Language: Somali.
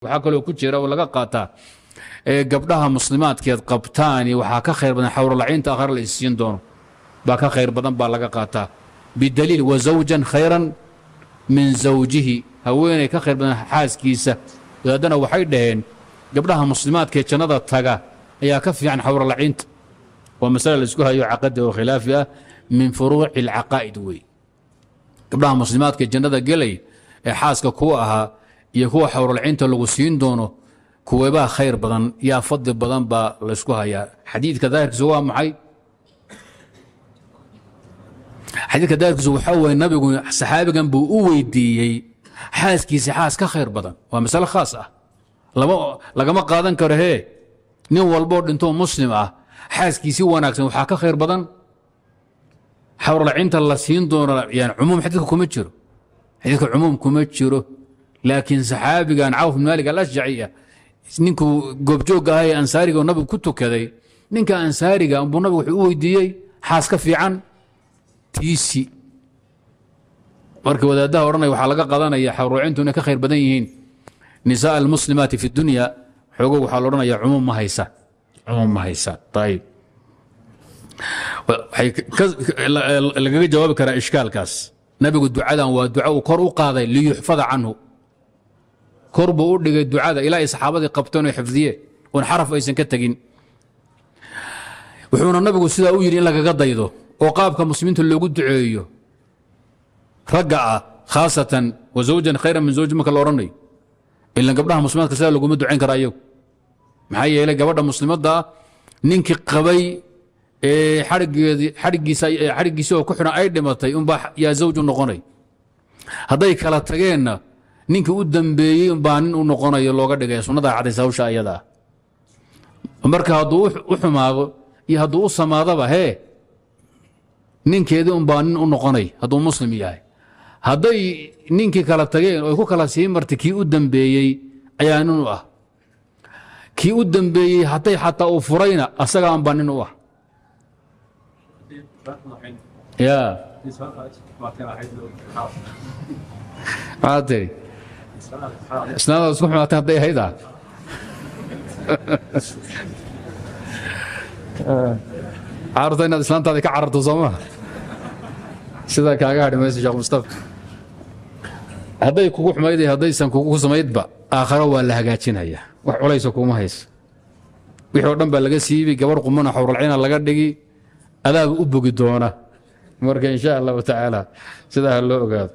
Waxaa kaloo ku jira oo laga qaataa gabdhaha muslimaadkeed qabtaani waxaa ka khayr badan xawrolaciinta akhre la isiin doono baa ka khayr badan baa laga qaataa, bidaliil wa zawjan khayran min zawjihi, haweeney ka khayr badan xaaskiisa. Wadaadana waxay dhaheen gabdhaha muslimaadkaee jannada taga ayaa ka fiican xawrolaciinta. Waa masale la isku hayo caqadi oo khilaafi ah, min furuuci alcaqaa'id wey. Gabdhaha muslimaadkaee jannada gelay ee xaaska kuwa ahaa iyo kuwa xawrolcinta lagu siin doono, kuweebaa khayr badan, yaa fadli badan baa laysku hayaa. Xadiidka daahirkiisu waa maxay? Xadiidka daahirkiisu waxaa weye nabigu saxaabigan buu u weydiiyey xaaskiisa xaas ka khayr badan. Waa masale khaas ah, lagama qaadan karo hee nin walboo dhintoo muslim ah xaaskiisi wanaagsan waxaa ka khayr badan xawrolcinta la siin doono. Yani cumuum xadiidka kuma jiro, xadiidka cumuum kuma jiro, laakiin saxaabigan Cawf bin Maalik Alashjaci ah, ninkuu goobjoogga ahaa ee ansaariga oo nabigu ku tukaday, ninka ansaariga umbuu nabigu wuxuu u weydiiyey xaas ka fiican tiisi. Marka wadaadaha odhanaya waxaa laga qadanaya xawroocintu inay ka khayr badan yihiin nisaa almuslimaati fi dunya, xoogo waxaa la odhanaya cumuum ma haysa, cumuum ma haysa. Ayib, waxay lagaga jawaabi karaa ishkaalkaas, nabigu ducadan waa duco uu kor u qaaday liyuxfada canhu, kor buu u dhigay ducada ilaa ay saxaabadii qabteen oo xifdiyeen oon xaraf aysan ka tegin. Wuxuuna nabigu sidaa u yidhi in lagaga daydo oo qaabka muslimiinta loogu duceeyo ragga ah, khaasatan wa zawjan khayran min zawji marka la odhanayo, ilan gabdhaha muslimaadka sidaa laguma ducayn kara ayagu. Maxaa yeelay gabadha muslimadda ah ninkii qabay ee xadhigeedii xadhiggiisa xadhiggiisa oo ku xidhan ay dhimatay unbaa yaa zawju noqonay, hadday kala tageenna ninkii u dambeeyey umbaa nin u noqonayo looga dhigaya. Sunnadaa cadaysa hawsha ayada ah. Marka hadduu u xumaado iyo hadduu u samaadaba hee ninkeedii umbaa nin u noqonay hadduu muslim yahay. Hadday ninkii kala tageen oo ay ku kala sii martay, kii u dambeeyey ayaa nin u ah. Kii u dambeeyey hadday xataa uu furayna asagaan baa nin u ah. Ya maxaa tiri? Islaamada isku xumaatay hadday ahayd ah carurta inaad islaantaada ka cararto soo maha, sidaa kaaga hadhi mayso. Sheekh Mustafa, hadday kugu xumayd iyo haddaysan kugu samaydba aakharo waa la hagaajinaya, wax culaysa kuma haysa, wixii oo dhan baa laga siibi, gabarh qumana xawralcina laga dhigi, adaaba u bogi doona. Marka insha allahu tacaala sidaa ha loo ogaado.